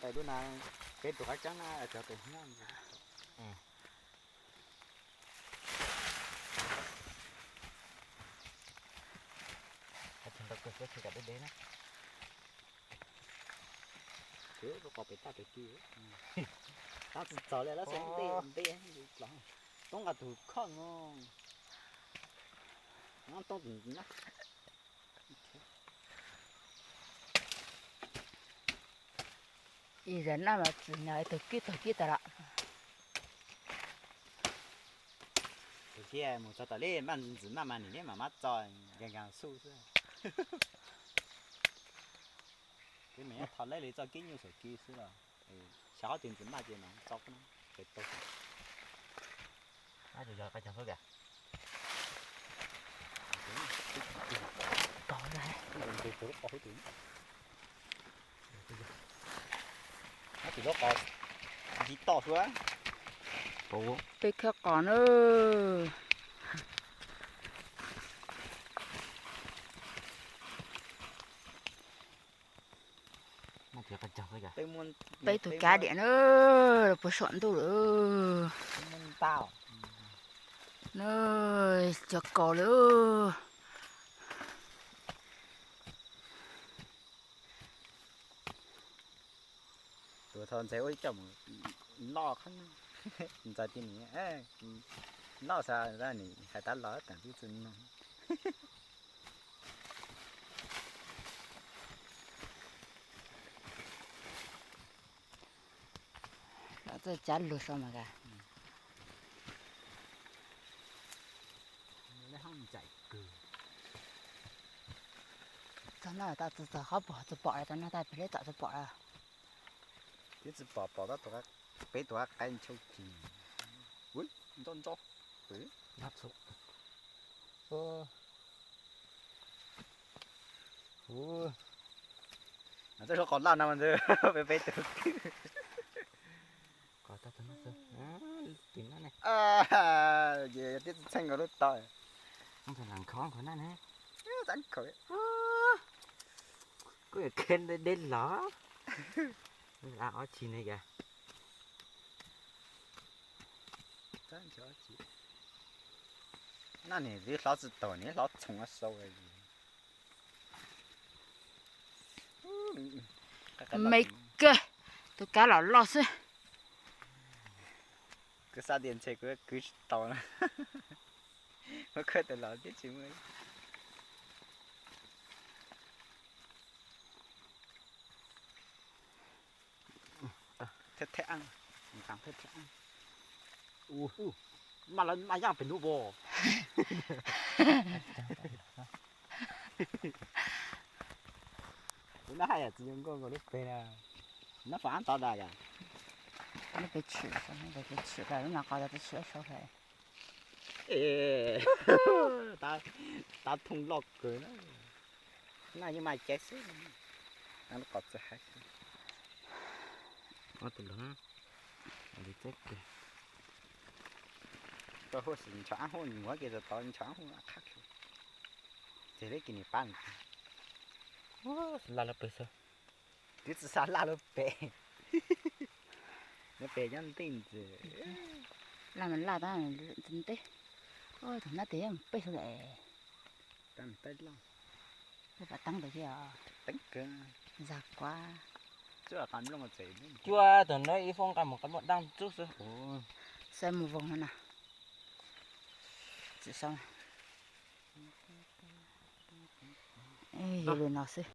Lub na, peb tus qab tseeb na, cov tus hnyiab. Tsis tau kawg, tsis kam deb deb na. Lub qos pem toj pem ki. Tab tsis txog li, lawv xeeb ntej ntej los. Toob nqa tus khoj no. Toob tus na. Ib zaug naj mas txwm nyog ib tug kib tug kib tas lawm. Tus thiaj mus txog tom lej maj ntxim maj mas nim neb mam mab txo, nkees nkees xub xwb. Peb mas nyob tho leb li txoj kib nyuj saum ki xwb los, xyov ob tug ntxim maj ces mam txo peb pem tau. Tus yog qab cog xwb kag. Tus lub qos ntsis toj xwb. Peb khawb qos na. Peb tus kav diam na, puag saum ntuj lawm. Na, cov kaus lawm. Tus tho ntxeg ua ib co mus loj qhov no, ntxawg tias nim loj xav nim hais tab los tam twb txwj no. Los txawj cab lug sau mas kag. Txog no tas txog qhov pom txog pom, txog no tas pem leb tom txog pom. Twb tsis pom, pom tab tom peb tus qab qaib ntshaw ci. Ntso ntso. Txoj suab qos loj no mas ntxwg peb peb tus. Qos tau tus no xwb. Tim no ne. Ces yog tib txheej nkaus lub tau. Ntxwg lam nkhaus nkhaus na ne. Txab nkhaus. Kuj yog khe deb los. Ob tsi ne yog. Txab nkhaus ob tsi. No nim twb hlob tsis tau, nim hlob txhoov sau. Me kawg, tus kav los loj xwb. Kuv xav tias ntshe kuv kwv tsis tau na. Muab khawb tas los twb tsis muaj. Theb theb, theb theb. Ua, mas lawv mas yaj pem nub as. Kuv nab haj yam tsis zoo nkauj nkaus lub peg na. Nab fam ab tod dag yom. Lub peg tshwm, peb tshwm lawm, lub no qos tod peb tshwm sau hlais. Tav thooj loj kawg na. Naj yeej mas caiv xwb. Lub qos txawj hais. Ob tug lug na. Txawj hu xwb, ntshav ab hu muab kiag tod, ntshav ab hu qhab kiag. Ces leb kis nim pab. Laj lub peg xwb. Twb tsis xav laj lub peg. Lub peg nyob ntej ntxiv. Laj mas laj tab ntej. Tus nab tes yeej peb xwb lawm. Lub pas teeb tus thiab. Teeb kawg. Zag kuav. Cuaj tus no ib foob nqa mus qab muaj dab ntxub xwb. Xav mus voos no na. Tsis xav. Yog li no xwb.